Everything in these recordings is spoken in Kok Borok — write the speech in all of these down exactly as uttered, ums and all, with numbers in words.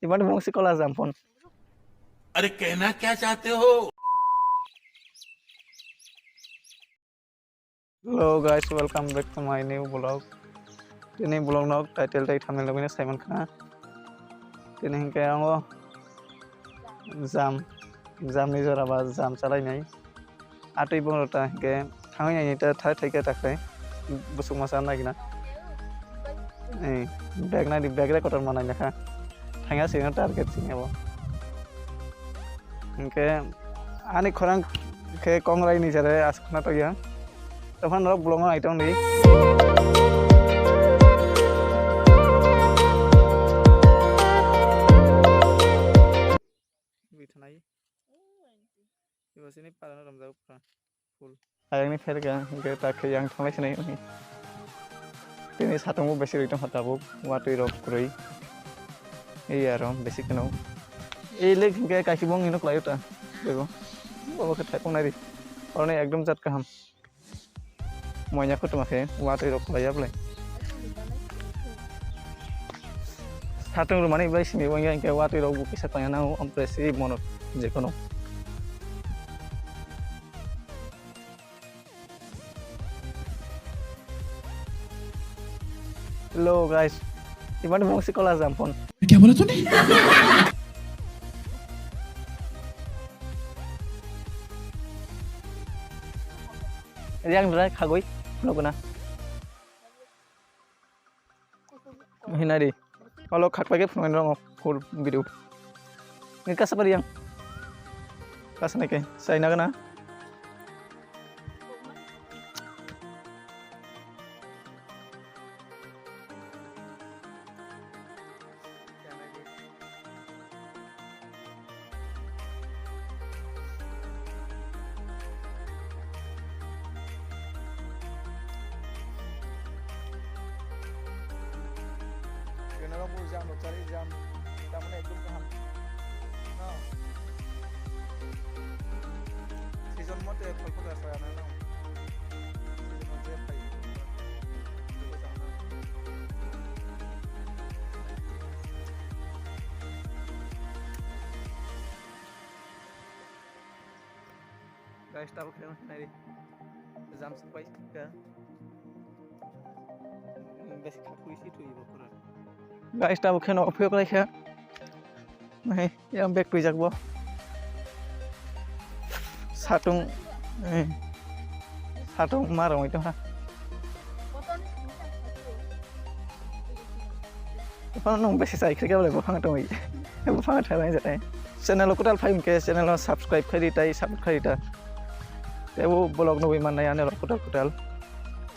Mane mungsi kola jam phone. अरे कहना क्या चाहते हो? Hello guys, welcome back to my new vlog. Tini vlog no title tei thumbnail logino saiman khna. Tini hinkhe ango jam, jam ni jora ba jam chalai nai. Atwi bongro ta hinkhe thangwi nai ta thai thai khe ta khai busuk masa nai gina. Eh, bag nai di, bag re kotor manai lekha. Thangya sino target sini abo. Hinkhe ani khorang khe kongrai ni jare aswk khna tongya. Tokhan norok vlog no naitong di. Bui thanai. Ibo sini parano romjak pura. Full. Ayang ni pherga, hingke ta khe yang thanglai sinai uni. Tini satung bo besi roi tongkha tabuk, watui rok kwrwi. Ei aro besi kheno. Ei lek hingke kaisa bong hino kwlai ta. Bego. Bobo khe thaipung nai ri. Oroni ekdom jat kaham. Moina kutuma khe watui rok kwlai ya bwlai. Satung rwmani bai simi wngya hingke watui rok bo kisa tongya nango, ompre si mono jekono. Hello guys, iman bung si kola jam phone. क्या बोला तूने? Yang dra khagoi, nukuna. Hinari. Olo khakpai khe phunuknai rong full video. Ni kasa pari yang. Kasa nai khe. Sai na gana. Kenapa bu jam, cari jam, tamane ekdom kaham. No. Season mote phal phal rasa na, no. Season mote phai. Guys, tabuk khe nai ri. Jam suk pai kha. Besi khakui si thui bo pura. Guys, tabuk khe no phiyok lai kha. Nai, yang bag twijak bo. Satung, eh, satung ma rongwi tongkha. Buphang nung besi chai khrikhe bole buphang tongwi. Buphang thai bai jai. Channel o kwtal phai hwnkhe channel o subscribe khai di tai support khai di ta. Tei bo vlog nugwi mannai ani rok kwtal kwtal.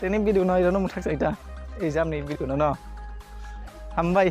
Tini video no iro no mwthak chai ta. Ei jam ni video no no. Hambai.